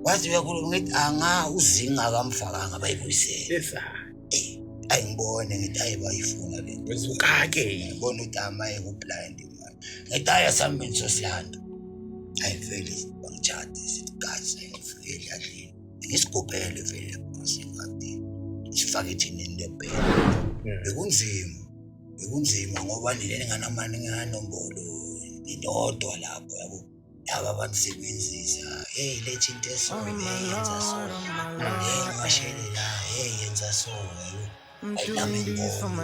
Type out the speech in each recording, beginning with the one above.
Wathi uyakhuluma, ngithi anga uzinga kamfakanga bayibuyisele. Yes. Ayingibone, ngithi ayi, bayifuna le nto. Wezukake. Ngibona ukuthi amaye ku-blind manje. Ngithi ayi, asihambeni sosilanda. Ayi vele bangitshade, sithi guys, ayifike edladleni, ngisigubhele vele ngasengadini, sifake ethinini lebhele. Bekunzima, bekunzima ngoba nina ninganamani, ninganombolo, ninodwa lapho, yabo. Laba abantu sebenzisa, hey, letha into eso, hey, yenza so, hey, ngimashele la, hey, yenza so, yabo. Ayi nami ngibona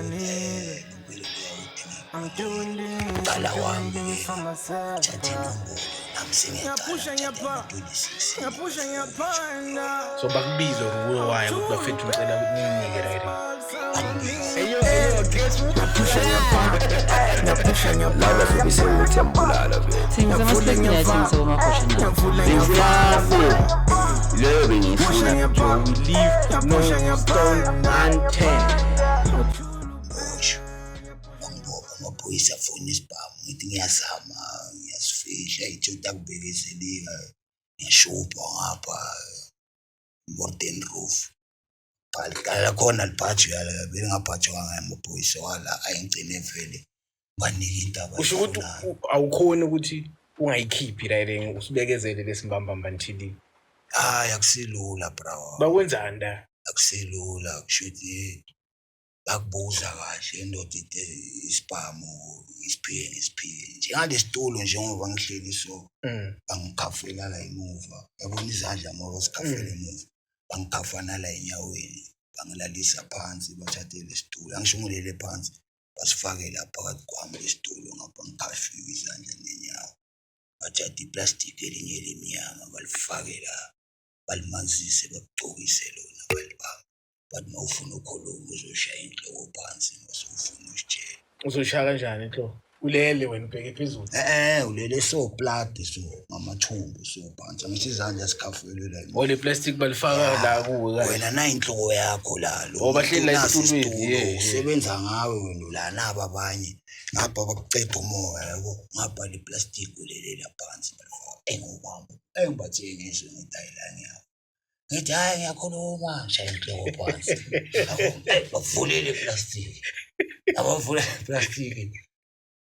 impilo leyo, cala kwami thatha inombolo nami sengiyacala 26. So bakubiza or kuwe waya ukuthi bafethu, ngicela ukuthi ninginike right? Laba zobe sewuthi yambulala vele. Thengisa ama-space, niyathengisa komakhosha. Leyo bengiyifuna. We leave no stone unturned. Boshwa, bangibopha amaphoyisa, afuna isibhamu. Ngithi ngiyazama, ngiyasifihla, ithi ukuthi akubekezelika, ngiyashupha ngapha Morden roof liqala khona libhajwe, belingabhajwanga amaphoyisa wala. Ayingigcine vele banika into Kusho ukuthi abayifunayo. Awukhoni ukuthi ungayikhiphi right, usibekezele lesimbambamba until Hayi, akusilula, bra. Bakwenzani la? Akusilula, kusho ukuthi bakubuza kahle indoda ite isibhamu ngisiphike, ngisiphike njengalesitulo njengoba ngihleli so. Bangikhafela la emuva, yabona izandla ngoba sikhafela emuva, bangikhafana la enyaweni, bangilalisa phansi, bathathe lesitulo, angisho ngilele phansi, basifake la phakathi kwami lesitulo ngapha, ngikhafiwe izandla nenyawo. Bathathe iplastiki elinye elimnyama, balifake la, balimanzise, bakugcokise lona, balibambe, bathi uma ufuna ukhuluma uzoshaya inhloko phansi mase ufuna usitshela. Uzoshaya kanjani inhloko? Ulele wena ubheke phezulu? Eh, ulele so plate so ngamathumbu so phansi, angisho izandla sikhafelwe la. O, le plastic balifaka la kuwe kanje? Wena na inhloko yakho la lo. Oh, bahleli la nasi esitulweni, isitulo, usebenza ngawe wena la, naba abanye ngapha bakuceda umoya, yabo. Ngapha le plastic ulelela phansi, balifaka engubamba engibathe ngizwe, ngithi hayi la ngiyawa, ngithi hayi ngiyakhuluma, shaya inhloko phansi. Yabo, bavulile iplastic, abavula iplastic,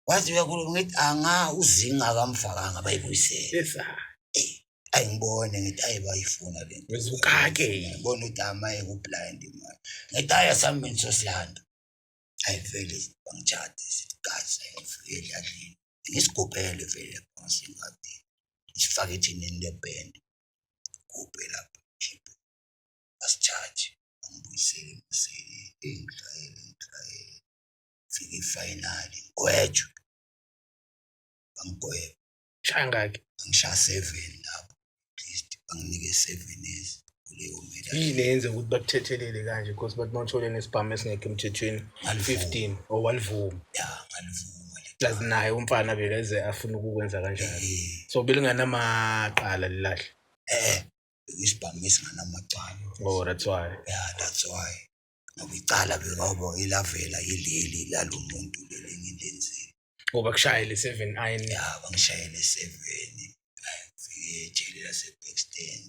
wathi uyakhuluma, ngithi anga uzinga kamfakanga bayibuyisele. Ayingibone, ngithi ayi, bayifuna le nto. Wezukake. Ngibona ukuthi amaye ku-blind manje. Ngithi ayi, asihambeni sosilanda. Ayi vele bangitshade, sithi guys, ayifike edladleni, ngisigubhele vele ngasengadini, sifake ethinini lebhende, gubhe lapha, khiphe, basitshaje, bangibuyisele emaseli. Engihlayele, ngihlayele, fike i-final, ngigwetshwe, bangigwebe. Shaya ngakhi? Ngishaya 7 lapho, at least banginike 7 years kuleyo medal. Yini eyenze ukuthi bakuthethelele kanje? Because bathi mawuthole nesibhamu esingekho emthethweni. Ngalivuma. 15 or walivuma? Ya, ngalivuma le. Plus naye umfana bekeze afuna ukukwenza kanjalo. Eh. So belinganamaqala lilahle? Eh, isibhamu esinganamacala. Oh, that's why. Yeah, that's why, ngoba icala bekaba ilavela ileli lalo muntu leli ngilenzile. Ngoba kushayele 7 iron. Ya, bangishayele 7. Hayi, ngifike ejele lase-Baxton,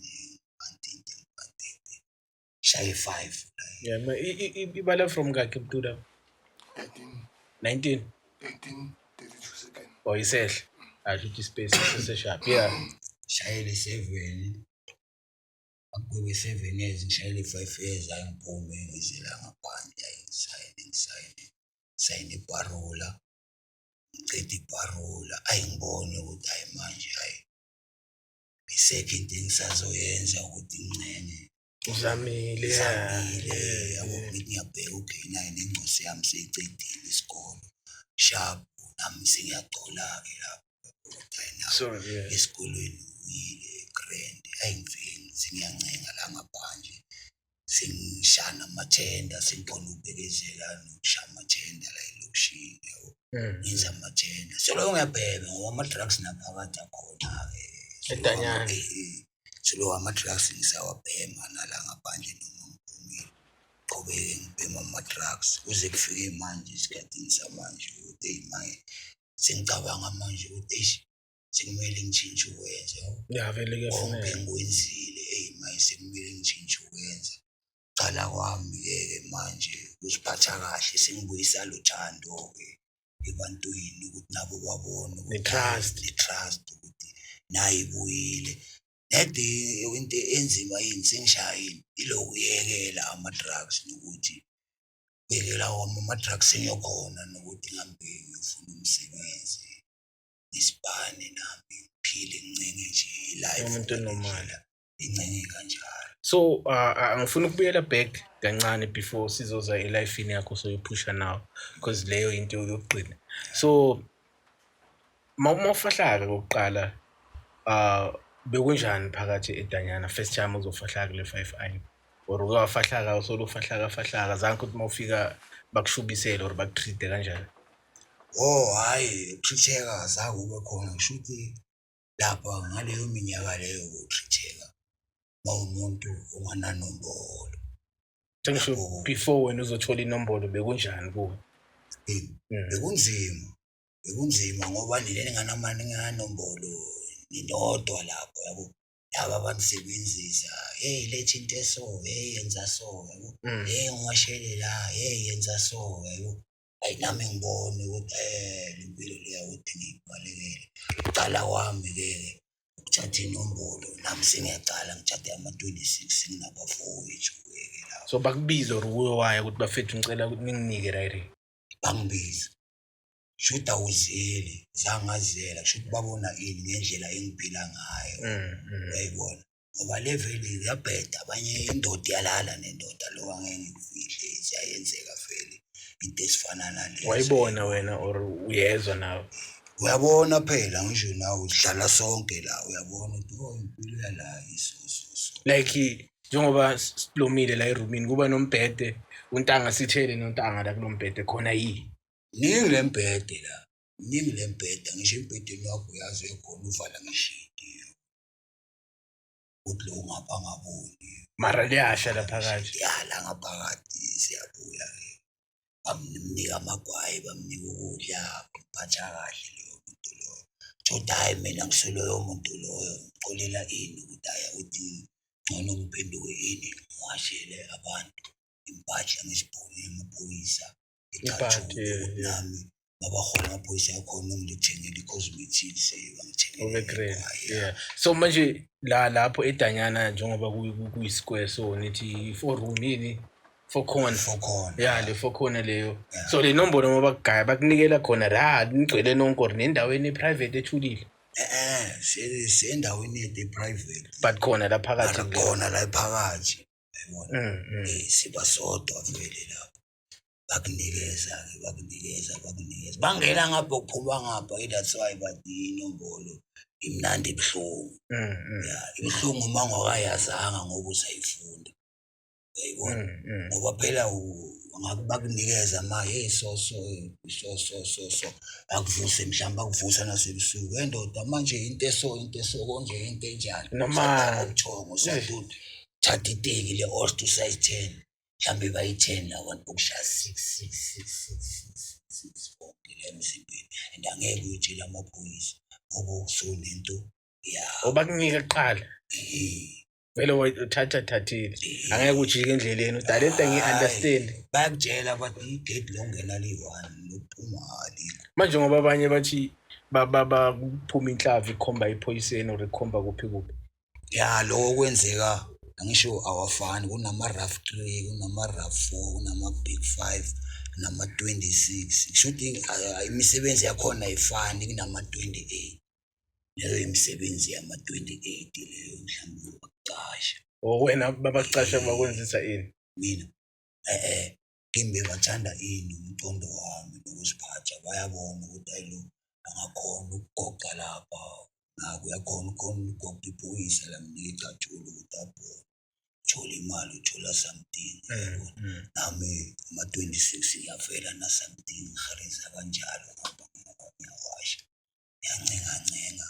bantinte bantinte, shaye 5. Yeah, ma ibala from kakhe mntula? 13. 19. 13 32 second. Oh, isehle asho ukuthi ispace seseshap, yeah. Shayele 7, akube 7 years, ngishayele 5 years. Hayi, ngiphume ngizela ngaphandle. Hayi, ngisayine, ngisayine, sayine iparole, ngiceda iparole. Ayi, ngibone ukuthi hayi manje, hayi, isekho into engisazoyenza ukuthi ngincenge. Uzamile. Ngizamile, yabo. Ngithi ngiyabheka, okay, naye nengcosi yami seyicedile isikolo, sharp, nami sengiyagcola-ke lapho ukuthi hayi nami Sorry, yeah. esikolweni uyile grand. Hayi, ngifike sengiyancenga la ngaphandle, sengishana amathenda, sengikhona ukubekezela nokushaya amathenda la elokishini, yabo. Ngenza amathenda, solo ngiyabhema ngoba ama-drugs naphakathi akhona-ke. Edanyana. Solo ama-drugs ngisawabhema nala ngaphandle, noma ngiphumile qhubeke ngibhema ama-drugs kuze kufike manje esikhathini samanje ukuthi eyi, manje sengicabanga manje ukuthi eish. Sekumele ngitshintshe ukwenza. Ya, vele Konke kuyafuneka. engikwenzile, eyi manje sekumele ngitshintshe ukwenza. Cala kwami-ke ke manje ukuziphatha kahle, sengibuyisa lo thando-ke ebantwini ukuthi nabo babone ukuthi Ne-trust. Ne-trust ukuthi nayo ibuyile. Nedi into enzima yini sengishayile ilokuyekela ama-drugs, nokuthi kuyekela kwami ama-drugs sengiyokhona nokuthi ngihambe ngiyofuna umsebenzi, ngisipane nami ngiphile, ngincenge nje i-life Umuntu onormal. Incenge kanjalo. So angifuni ukubuyela back kancane before sizoza elifini yakho soyiphusha now, because leyo into yokugcina. So mawufahlaka kokuqala, bekunjani phakathi edanyana first time uzofahlaka kule 5 i, or ukafahlaka usolo ufahlaka fahlaka zange ukuthi mawufika bakushubisele or bakutreat kanjani? Oh hayi, ukuthitheka zange kube khona. Ngisho ukuthi lapha ngaleyo minyaka leyo ukuthitheka mawumuntu ongananombolo. Sengisho Yabo. before wena uzothola inombolo bekunjani kuwe? Bekunzima, bekunzima ngoba nina ningananombolo ninodwa lapho, yabo. Laba abanisebenzisa, hey letha into eso, hey yenza so, yabo. Hey ngiwashele la, hey yenza so, yabo. Ayi nami ngibone ukuthi le mpilo leya ukuthi ngiyibalekele. Cala kwami ke ukuthatha inombolo, nami sengiyacala ngithathe ama-26 nginabafowethu ke lapho. So bakubiza or uwe waya ukuthi bafethu ngicela ukuthi ninginike right? Bangibiza. Shuthi awuzeli, zangazela, shuthi babona ini ngendlela engiphila ngayo. Uyayibona? Ngoba le vele iyabheda, abanye indoda iyalala nendoda, lokho angeke ngikufihle, siyayenzeka vele into esifana nalezo. Wayibona wena or uyezwa nawe? Uyabona phela, ngisho nawe sidlala sonke la, uyabona ukuthi oh impilo yala iso so so. Like njengoba silomile la erumini kuba nombhede, untanga sithele nontanga la kulombhede khona yini? Ningi lembhede la, ningi lembhede, ngisho embhedeni wakho uyazi uyakhona uvala ngeshidi. Ukuthi lo ngapha ngaboni. Mara liyasha la phakathi. Yala ngaphakathi siyabuya ke. Bamnika amagwayi, bamnika ukudla, bamphatha kahle loyo muntu loyo. Thothi hhayi mina ngisuloyo muntu loyo, ngixolela ini ukuthi hhayi ukuthi ngcono ngiphenduke ini, ngiwashele abantu impahla ngisibhone amaphoyisa. Impahla, Icathulo yeah, ukuthi yeah. nami babahola amaphoyisa akhona ungilithengele i-cosmetics, bangithengele Ube great. igwayi. Yeah. So manje la lapho edanyana njengoba kuyi-square, so nithi four room yini? Four corner. Four corner. Yeah, le four corner leyo. Yeah. So le nombolo mabakugaya bakunikela khona la nigcwele nonke or nendaweni e-private ethulile. Sendaweni yethu e-private. But khona la phakathi. Mara khona la phakathi. Uyayibona? Siba sodwa vele lapho. Bakunikeza ke, bakunikeza, bakunikeza. Bangena ngapha ukuphuma ngapha, that's why bathi inombolo imnandi ibuhlungu. Yeah, ibuhlungu uma ungakayazanga ngoba usayifunda. Uyayibona? Ngoba phela bakunikeza ma hey so so so so so so akuvuse mhlawumbe akuvusa nasebusuku endoda manje into eso into eso konje into enjani Noma- ubuthongo usaduda thatha iteki le ost size 10 mhlawumbe bayi-10 labantu bokushaya 6 6 6 6 6 6 bonke la emzimbeni and angeke uyotshela amaphoyisa ngoba usunento ya Obakunika kuqala. Vele uthatha thathile. Angeke ujike endleleni udale into ngi-understand. Bayakutshela bathi igate lokungena liyi-1 lokuphuma alikho. Manje ngoba abanye bathi ba kuphuma inhlavu ikhomba ephoyiseni or ikhomba kuphi kuphi. Ya lokho kwenzeka angisho awafani, kunama rough 3, kunama rough 4, kunama big 5, kunama 26. Kusho ukuthi imisebenzi yakhona ayifani kunama 28. Leyo imisebenzi yama 28 leyo mhlawumbe bakucasha. O wena babakucasha bakwenzisa ini? Mina kimbe bathanda ini umqondo wami nokuziphatha, bayabona ukuthi ayi lo angakhona ukugoqa lapha. Naku uyakhona ukugoqa iphoyisa lamnika icathulo ukuthi abhone. Uthola imali, uthola something. Nami ama-26 ngiyavela na something, ngihereza kanjalo ngapha ngiyawasha. Ngiyancengancenga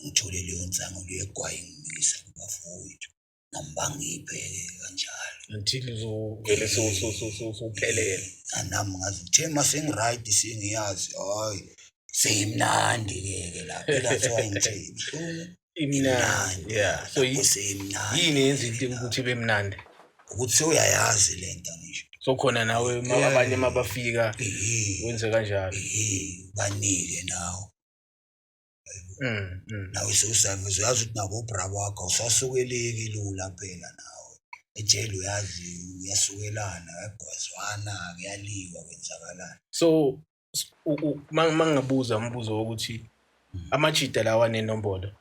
ngithole leyo nsangu leyo egwayi ngimikisa kubafowethu. Nami bangiphe-ke kanjalo. Until uzovele sowuphelele. Nami ngazi kuthe uma sengi-right sengiyazi, hhayi. Seyimnandi-ke ke lapho, that's why ngithe ibuhlungu. Imnandi, yeah. So Lapho seyimnandi yini yenza into ukuthi ibe mnandi? Ukuthi sewuyayazi le nto ngisho. So khona nawe abanye mabafika wenze kanjalo. Banike nawe. Nawe sewusavuza, uyazi ukuthi nabo ubra wakho awusasukeleki lula phela nawe. Ejele uyazi uyasukelana, uyagwazwana, kuyaliwa, kwenzakalani. So mangingabuza umbuzo wokuthi amajita lawa anenombolo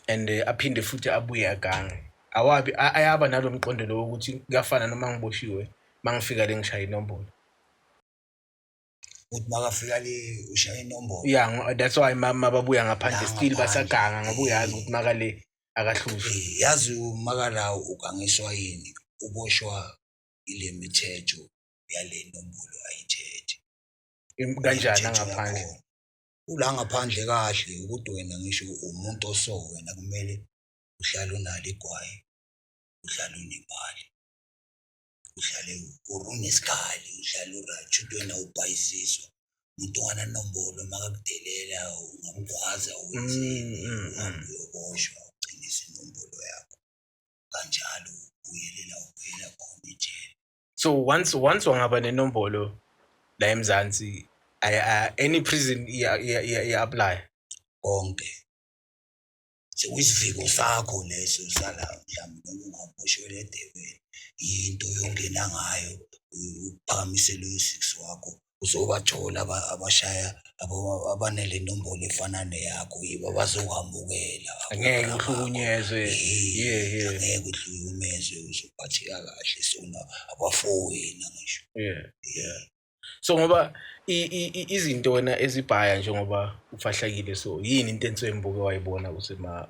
and aphinde futhi abuye agange, awabi ayaba nalo mqondo lo wokuthi kuyafana noma ngiboshiwe mangifika le ngishaya inombolo. Ukuthi makafika le ushaya inombolo. Yeah, that's why mababuya ngaphandle La still ngaphandle. basaganga ngoba uyazi ukuthi makale akahlushwa. Yazi makala ugangiswa yini, uboshwa ile mithetho yale nombolo ayithethe. Kanjani Imithetho ngaphandle? yakhona. Ula ngaphandle kahle ukuthi wena ngisho umuntu oso wena kumele uhlale unalo igwayi, uhlale unemali, uhlale unesikhali, uhlale uright. Shuthi wena ubhayisiswa umuntu ongananombolo makakudelela ungamgwaza wenzeni, uhambe uyoboshwa ugcinise inombolo yakho kanjalo ubuyelela ubuyela khona ejele. So once wangaba nenombolo la eMzansi, any prison iya apply konke. Sekuyisiviko sakho leso sala, mhlawumbe noma ungaboshwela eDurban, into yongena ngayo uphakamise loyo 6 wakho, uzobathola abashaya abanele nombolo efana neyakho, yibo abazokwamukela. Angeke uhlukunyezwe. Yeah. Angeke uhlukumezwe, uzophatheka kahle, sona abafowenu ngisho. Yeah. So ngoba izinto wena ezibhaya njengoba ufahlakile, so yini into enswembuke wayibona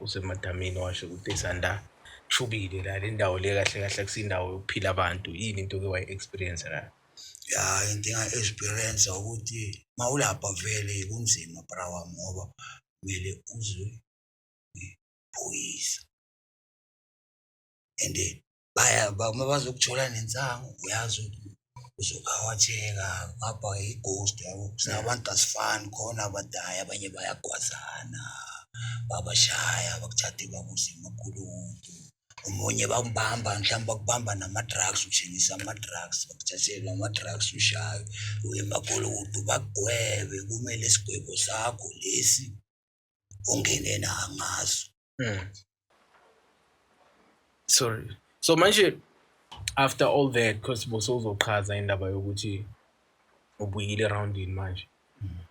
usemadamini washo ukuthi esanda shubile la le ndawo le kahle kahle kusindawo yokuphila abantu, yini into ke wayi-experience la? Ya, into enga-experience ukuthi mawulapha vele kunzima bra wami, ngoba kumele uzwe ngephoyisa and baya uma bazokuthola nensangu uyazi ukuthi uzokhawatheka ngapha i-ghost yabo. Singabantu asifani, khona abadaya abanye bayagwazana, babashaya bakuthathe bakuse emakhulukudu, omunye bakubamba mhlawumbe bakubamba nama-drugs, uthengisa ama-drugs, bakuthathele ama-drugs ushaye uye emakhulukudu bakugwebe, kumele isigwebo sakho lesi ongene ngaso. Sorry. So manje after all that, because bosowuzochaza indaba yokuthi ubuyile eroundini manje.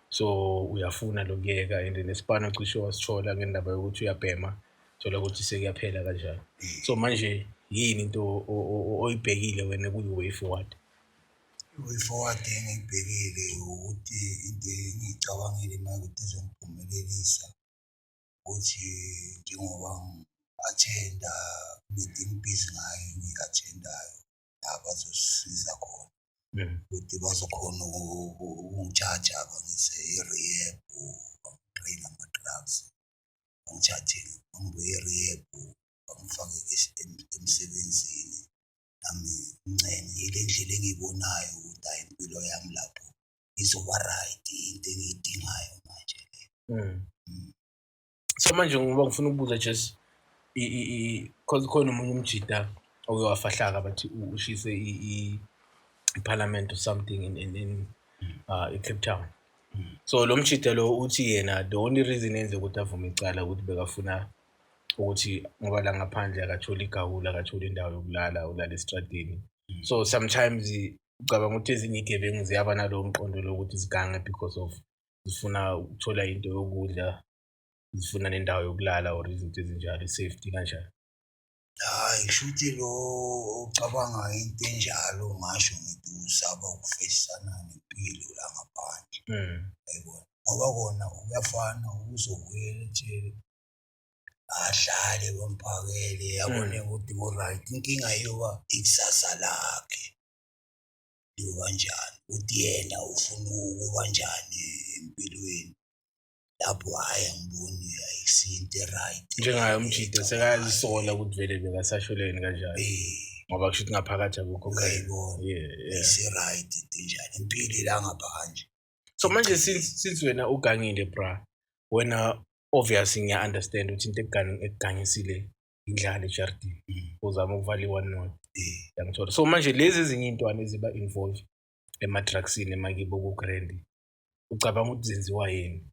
So uyafuna lokuyeka and nesipano cishe wasithola ngendaba yokuthi uyabhema, thola ukuthi sekuyaphela kanjalo. So manje yini into oyibhekile wena kuyi-way forward? I-way forward engiyibhekile ukuthi into engiyicabangile manje ukuthi izongiphumelelisa ukuthi njengoba ngi-attenda kunento engibhizi ngayo engiyi-attendayo la bazosisiza khona ukuthi bazokhona ukungithatha bangise e-rehab, bangi-train ama-drugs, bangithathe bangibuye e-rehab bangifake emsebenzini. Nami ngincenge ile ndlela engiyibonayo ukuthi hhayi impilo yami lapho izoba right, into engiyidingayo manje le. So manje ngoba ngifuna ukubuza just cause khona omunye umjita oke wafahlaka bathi ushise i-parliament or something in Cape Town. So lo mjita lo uthi yena the only reason enze ukuthi avume icala ukuthi bekafuna ukuthi ngoba la ngaphandle akatholi igawula, akatholi indawo yokulala, ulala estradini. So sometimes ucabanga ukuthi ezinye iy'gebengu ziyaba nalowo mqondo lokuthi zigange because of zifuna ukuthola into yokudla, zifuna nendawo yokulala or izinto ezinjalo, i-safety kanjalo. Hhayi, kushuthi lo ocabanga into enjalo ngasho ngithi usaba ukufeyisana nempilo la ngaphandle. Yayibona, ngoba kona kuyafana uzobuyela ejele ahlale bamphakele abone ukuthi ku-right. Inkinga iyoba ikusasa lakhe liyoba njani, ukuthi yena ufuna ukuba njani empilweni. Lapho hhayi angiboni ayisiyo into e-right. Njengaye umjita sekayazisola ukuthi vele bekasasholeni kanjalo. Ngoba kusho ukuthi ngaphakathi akukho. Uyayibona. Yeah. Ayisi-right into enjalo, impilo ila ngaphandle. So manje since wena ugangile bra, wena obviously ngiya-understand ukuthi into ekugangisile indlala ejardini, uzama ukuvala i-one not. Yangithola. So manje lezi ezinye iy'ntwana eziba involved ema-drugsini emakibo ku-grand, ucabanga ukuthi zenziwa yini?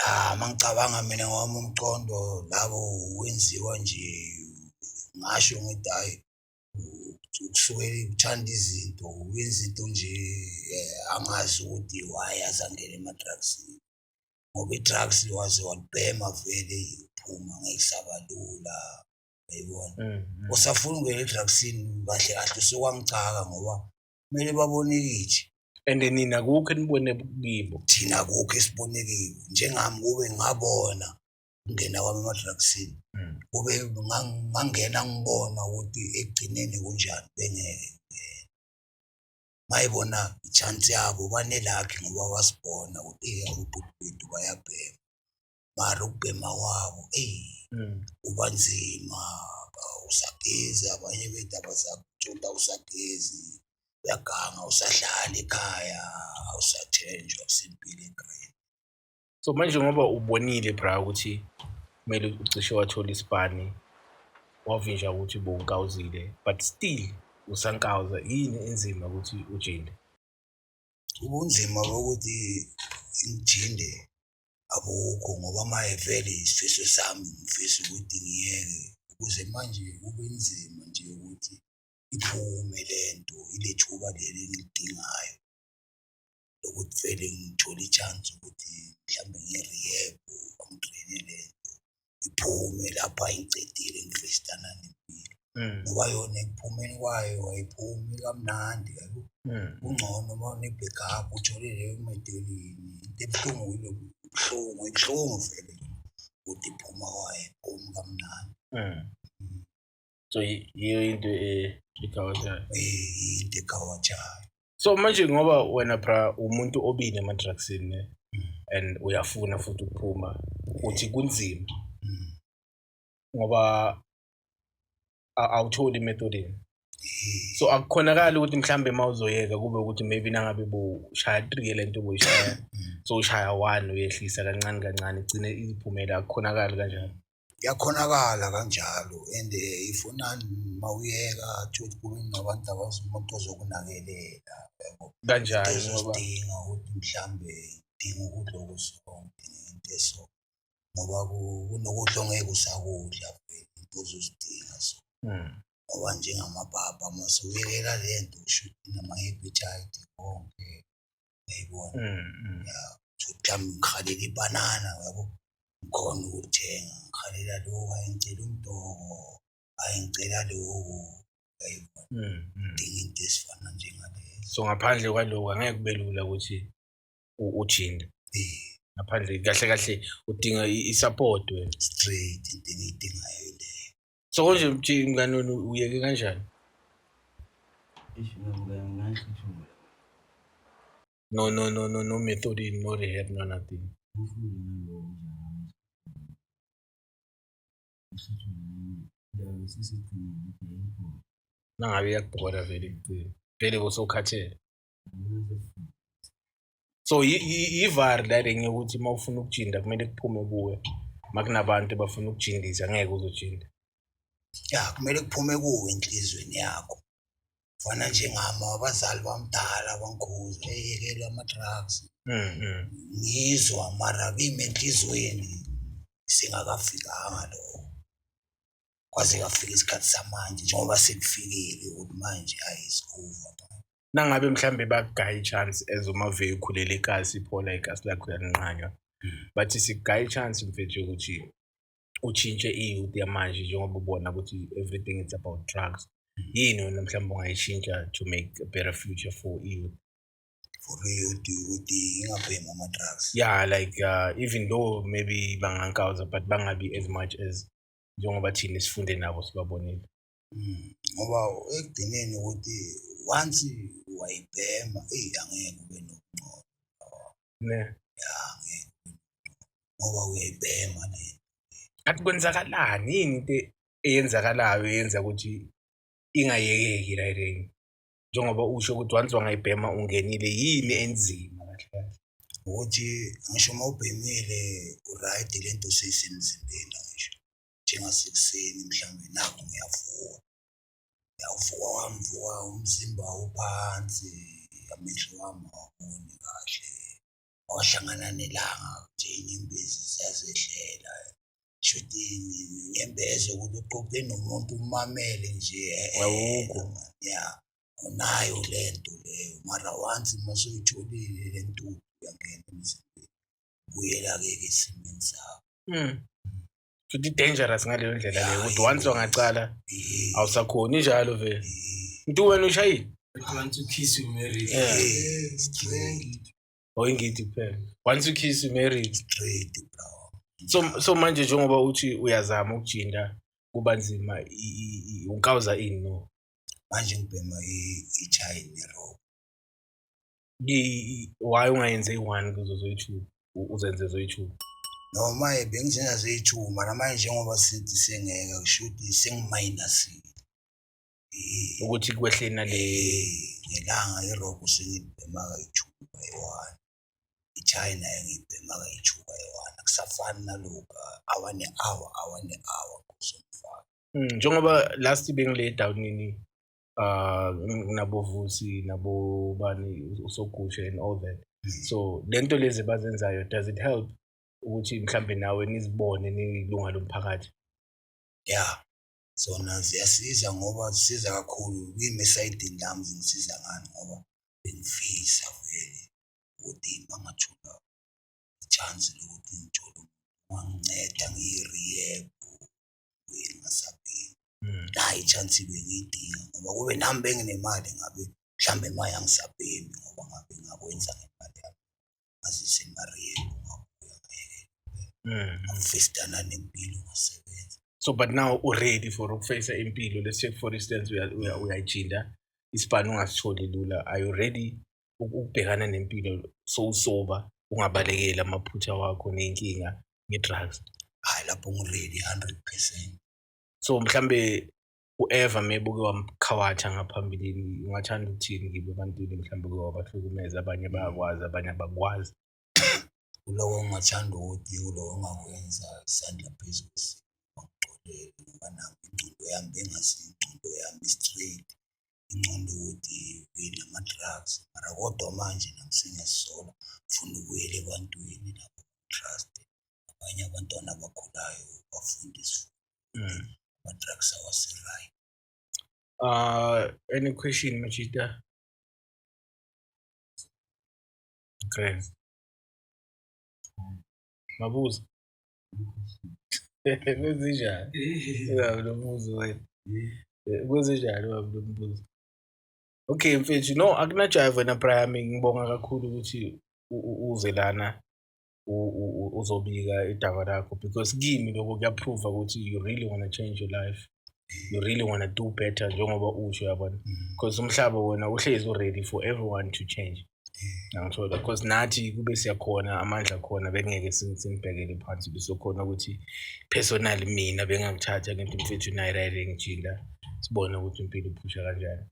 Ah, mangicabanga mina ngowami umqondo labo wenziwa nje, ngasho ngithi hhayi, ukusukela ukuthanda izinto, wenza into nje angazi ukuthi why aze angene ema-drugs-ini, ngoba i-drugs waze walibhema vele uphuma ngeke kusaba lula, uyayibona. Usafuna ukungena e-drugs-ini kahle kahle usukwangicaka ngoba kumele babone kithi. And nina akukho enibone kibo? Thina akukho esibone kibo. Njengami kube ngabona ukungena kwami ema-drugs-ini, kube ngangena ngibona ukuthi ekugcineni kunjani, bengeke ngingene. Mayibona i-chance yabo banelakhi ngoba basibona ukuthi eyi abobhuti bethu bayabhema, mara ukubhema kwabo eyi kuba nzima, awusagezi, abanye bethu abasakutshontsha, awusagezi, uyaganga, awusahlali ekhaya, awusathenjwa, kusempilo e-grand. So manje ngoba ubonile bra ukuthi kumele ucishe wathola isipani, wavinja ukuthi bowunkawuzile, but still usankawuza, yini enzima ukuthi ujinde? Ubunzima bokuthi ngijinde abukho, ngoba maye vele isifiso sami, ngifisa ukuthi ngiyeke, ukuze manje kube nzima nje ukuthi iphume lento, ile thuba leli engilidingayo lokuthi vele ngithole i-chance ukuthi mhlawumbe ngiye-rehab, bangi-train-e lento iphume lapha ingicedile, ngifistana nempilo, ngoba yona ekuphumeni kwayo ayiphumi kamnandi yabo. Kungcono uma une-backup uthole leyo medelini. Into ebuhlungu ibuhlungu, ibuhlungu vele ukuthi iphuma kwayo ayiphumi kamnandi. So yiyo into egawajayo. Into egawajayo. So manje ngoba wena bra umuntu obile ema-drugsini and uyafuna futhi ukuphuma, uthi kunzima ngoba awutholi i-method. So akukhonakali ukuthi mhlambe uma uzoyeka kube ukuthi maybe nangabe bushaya 3 lento obuyishaya, so ushaya 1 uyehlisa kancane kancane igcine iziphumela, akukhonakali kanjalo? Kuyakhonakala kanjalo, and ifuna mawuyeka ukuthi kube nabantu abazi umuntu ozokunakelela, yabo. Kanjani into ngoba ezozidinga ukuthi mhlambe ngidinga ukudla okuso, ngidinga into eso, ngoba kunokudla ongeke usakudla vele, into ozozidinga so. Ngoba njengamapapa mase uyekela le nto, kusho ukuthi nama-appetite konke, uyayibona. Mhlawumbe ngihalela ibhanana, yabo, ngikhona ukulithenga, ngihalela lokhu, hhayi ngicela umdoko, hhayi ngicela lokhu, uyayibona. Ngidinga into ezifana njengalezo. So ngaphandle kwaloko angeke kube lula ukuthi ujinde. Ngaphandle kahle kahle udinga i-support wena. Straight into engiyidingayo leyo. So konje nje mngani wena uyeke kanjani? Eish, mina mngani ngangihluthula. No no no no no method, no rehab, no nothing. Ngifuna nalowo njalo. Ngihluthula ndawo sesigcinile ukuthi ayikho. Nangabe iyakubhora vele ekugcineni. Vele bosowukhathele. So ivari la le ngiyokuthi uma ufuna ukujinda kumele kuphume kuwe. Makunabantu abafuna ukujindisa ngeke uzojinda. Ya, kumele kuphume kuwe enhlizweni yakho. Fana njengami, abazali bamdala bangikhuza, eyekela ama-drugs. Ngizwa mara kimi enhlizweni singakafikanga lokho. Kwaze kwafika isikhathi samanje njengoba sekufikile ukuthi manje hayi it's over. Nangabe mhlambe bakugaya i-chance as uMaveyi ukhulele ikasi, iphola ikasi lakho uyalinqanywa. Bathi sikugaya i-chance mfethu yokuthi utshintshe i-youth yamanje njengoba ubona ukuthi everything is about drugs. Yini wena mhlawumbe ungayishintsha to make a better future for i-youth? For i-youth ukuthi ingabhemi ama-drugs. Yeah, like even though maybe bangankawuza but bangabi as much as njengoba thina sifunde nabo sibabonile. Ngoba ekugcineni ukuthi once wayibhema, eyi angeke ube nokungcono. Ne. Ya, angeke ube nokungcono ngoba uyayibhema le. Kanti kwenzakalani, yini into eyenzakalayo eyenza ukuthi ingayekeki la le? Njengoba usho ukuthi once wangayibhema ungenile, yini enzima? Kahle kahle. Ukuthi ngisho uma ubhemile u-right, lento seyisemzimbeni. Ngisho njengasekuseni mhlawumbe nakho ngiyavuka, ngiyavuka wami, vuka umzimba uphansi, amehlo wami awaboni kahle, wahlangana nelanga nje inyembezi ziyazehlela. Shuthi inyembezi ukuthi uxoxe nomuntu umamele nje. Awukho. Ya, unayo le nto leyo, mara once uma usuyitholile le ntuthu uyangena emzimbeni, buyela-ke ke esimeni sakho. Futhi dangerous ngaleyo ndlela leyo ukuthi Ya, once wangacala awusakhoni injalo vele. Mntu, wena ushayile? But once you kiss, you married. Yeah. Straight. Oh, ingidi kuphela. Once you kiss, you married. Straight, bro. So manje njengoba uthi uyazama ukujinda kuba nzima, unkawuza ini no? Manje ngibhema i-chai ne-rock. Why ungayenze i-one kuzo zoyi-two? Uzenze zoyi-two. Noma bengizenza ziyi-two, mara manje njengoba sithi sengeke, kusho ukuthi sengimayinasile. Ukuthi kwehle nale. Ngelanga i-rock sengiyibhema kayi-two kayi-one, i-chai nayo ngiyibhema kayi-two kayi-one. Akusafani nalokhu hour ne-hour, hour ne-hour kusomfana. Njengoba last bengile downini nabo Vusi nabo bani usogusha and all that. So lento lezi bazenzayo, does it help ukuthi mhlambe nawe nizibone nilunga lomphakathi? Ya, zona ziyasiza ngoba zisiza kakhulu kimi. Esayidini lami zingisiza ngani? Ngoba bengifisa vele ukuthi mangathola i-chance lokuthi ngithole umuntu onganginceda ngiye-rehab, ngingasabhemi. Nayi i-chance bengiyidinga ngoba kube nami benginemali ngabe mhlambe maye angisabhemi, ngoba ngabe ngakwenza ngemali yami, ngazise ema-rehab, ngabuya ngayekela, ngafistana nempilo, ngasebenza. So but now u-ready for ukufacea impilo? Let's take for instance uyayijinda isipani ungasitholi lula. Are you ready ukubhekana nempilo sowusoba, ungabalekeli amaphutha wakho ney'nkinga nge-drugs? Hhayi, lapho ngi-ready 100%. So mhlambe u-ever maybe uke wamkhawatha ngaphambilini, ungathanda ukuthini kibo ebantwini mhlambe uke wabahlukumeza? Abanye bayakwazi, abanye abakwazi. Kuloko ngingathanda ukuthi kuloko engakwenza, isandla phezu kwesimo, bangixolele ngoba nami ingqondo yami bengasiyo ingqondo yami i-straight, ingqondo ukuthi benama-drugs. Mara kodwa manje nami sengiyazisola, ngifuna ukubuyela ebantwini lapho trust abanye abantwana abakhulayo bafunde isifundo ama-drugs awasi-right. Any question, Machita? Great. Mabuza. Kwenzenjani? Ubaba nombuzo wena. Kwenzenjani ubaba nombuzo? Okay mfethu, no, akunajive wena Brian, ngibonga kakhulu ukuthi uze lana uzobika idaba lakho because kimi lokho kuyaprova ukuthi you really want to change your life. You really want to do better njengoba usho, yabona. Because umhlaba wona uhlezi ready for everyone to change. Angithola because nathi kube siyakhona amandla khona bengeke sinibhekele phansi, besokhona ukuthi personally mina bengangithatha ngento mfethu nayi ngijinda sibone ukuthi impilo iphusha kanjani,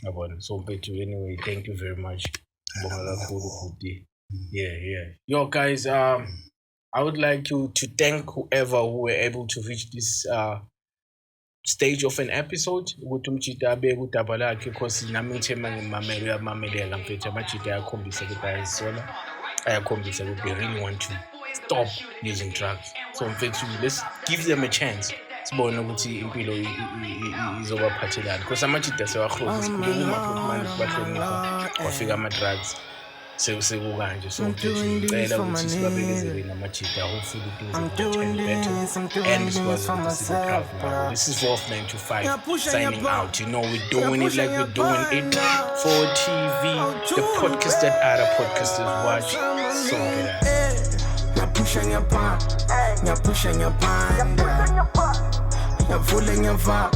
yabona. So mfethu, anyway, thank you very much, ngibonga kakhulu bhuti. Yeah, yo guys, I would like to thank whoever who were able to reach this stage of an episode ukuthi umjita abeke udaba lakhe, because nami ngithe uma ngimamele uyamameleka mfethu. Amajita ayakhombisa ukuthi ayazisola, ayakhombisa ukuthi they really want to stop using drugs. So mfethu, let's give them a chance, sibone ukuthi impilo izobaphathelani because amajita sewahloza sikhuluma futhi manje sibahlonipha, kwafika ama-drugs, sekukanje. So mfethu, ngicela ukuthi sibabekezele namajita. Hopefully things are gonna turn better and sikwazi ukuthi sibe proud nabo. This is Wolf 925 signing out. You know we're doing it like we're doing it for TV, the podcast that other podcasters watch. So get out. Ngiyaphusha ngiyapha, ngiyaphusha ngiyaphanda, ngiyavula ngiyavala.